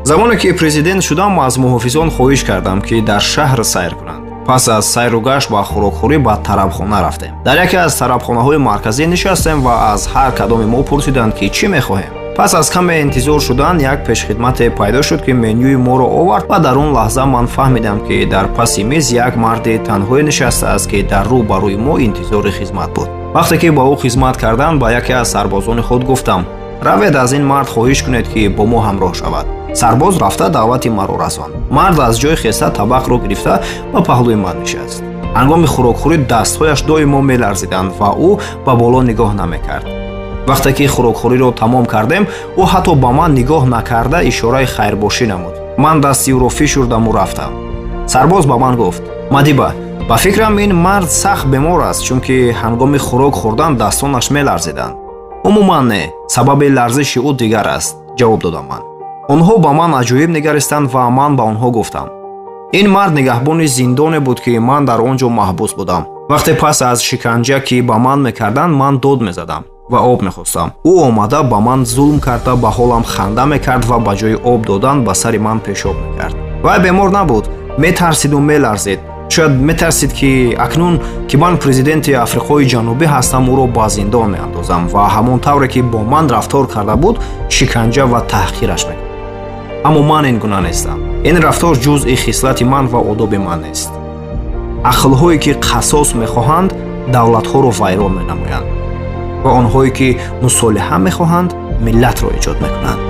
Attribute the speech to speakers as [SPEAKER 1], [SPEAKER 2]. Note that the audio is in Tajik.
[SPEAKER 1] Замоне ки президент шудам, аз муҳофизон хоҳиш кардам, ки дар шаҳр сайр кунанд. Пас аз сайру гашт ва хӯрокхӯрӣ ба тарабхона рафтем. Дар яке аз тарабхонаҳои марказӣ нишастем ва аз ҳар кадоми мо пурсиданд, ки чӣ мехоҳем. Пас аз каме интизор шудан як пешхидмате пайдо шуд, ки менюи моро овард, ва дар он лаҳза ман фаҳмидам, ки дар паси миз як марди танҳое нишастааст, ки дар рӯ ба рӯи мо интизори хизмат буд. Вақте ки ба ӯ хизмат карданд, ба яке аз сарбозони худ гуфтам: «Равед, аз ин мард хоҳиш кунед, ки бо мо ҳамроҳ шавад». Сарбоз рафта даъвати маро расонд. Мард аз ҷой хеста, табақро гирифта, ба паҳлӯи ман нишаст. Ҳангоми хӯрокхӯрӣ дастҳояш доимо меларзиданд ва ӯ ба боло нигоҳ намекард. Вақте ки хӯрокхӯриро тамом кардем, ӯ ҳатто ба ман нигоҳ накарда ишораи хайрбошӣ намуд. Ман дасти ӯро фишурдаму рафтам. Сарбоз ба ман гуфт: «Мадиба, ба фикрам, ин мард сахт бемор аст, чунки ҳангоми хӯрок хӯрдан дастонаш меларзиданд». «Умуман не, сабаби ларзиши ӯ дигар аст», ҷавоб додам ман. Онҳо ба ман аҷоиб нигаристанд ва ман ба онҳо гуфтам: «Ин мард нигаҳбони зиндоне буд, ки ман дар он ҷо маҳбус будам. Вақте пас аз шиканҷа, ки ба ман мекарданд, ман дод мезадам ва об мехостам, ӯ омада ба ман зулм карда, ба ҳолам ханда мекард ва ба ҷои об додан ба сари ман пешоб мекард. Вай бемор набуд, метарсиду меларзид. Шояд метарсид, ки акнун ки ман президенти Африқои Ҷанубӣ ҳастам, ӯро ба зиндон меандозам ва ҳамон тавре ки бо ман рафтор карда буд, шиканҷа ва таҳқираш мекунам. Аммо ман ин гуна нестам. Ин рафтор ҷузъи хислати ман ва одоби ман нест. Ақлҳое ки қасос мехоҳанд, давлатҳоро вайрон менамоянд ва онҳое ки мусолиҳа мехоҳанд, миллатро эҷод мекунанд».